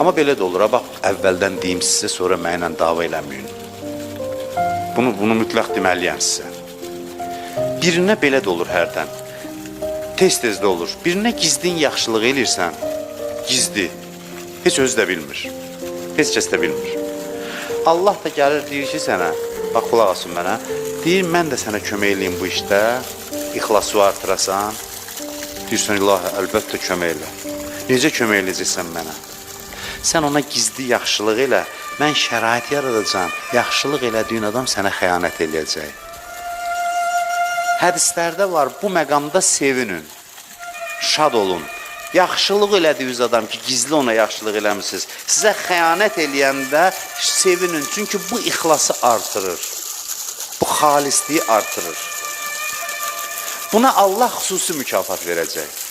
Amma belə də olur, ha, bax, əvvəldən deyim sizə, sonra mənimlə dava eləməyin. Bunu mütləq deməliyəm sizə. Birinə belə də olur hərdən. Tez-tez də olur. Birinə gizlin yaxşılıq elirsən, gizli. Heç özü də bilmir. Heç kəs də bilmir. Allah da gəlir deyir ki sənə, bax qulaq asın mənə. Deyir mən də sənə kömək eləyim bu işdə. İxlası artırasan. Deyirsən ilahi əlbəttə kömək elə. Necə kömək eləyəcəksən mənə? Sən ona gizli yaxşılıq elə, mən şərait yaradacağam. Yaxşılıq elədiyin adam sənə xəyanət eləyəcək. Hədislərdə var, bu məqamda sevinin, şad olun. Yaxşılıq elədiyiniz adam ki, gizli ona yaxşılıq eləmisiniz. Sizə xəyanət eləyəndə sevinin, çünki bu ixlası artırır. Bu xalisliyi artırır. Buna Allah xüsusi mükafat verəcək.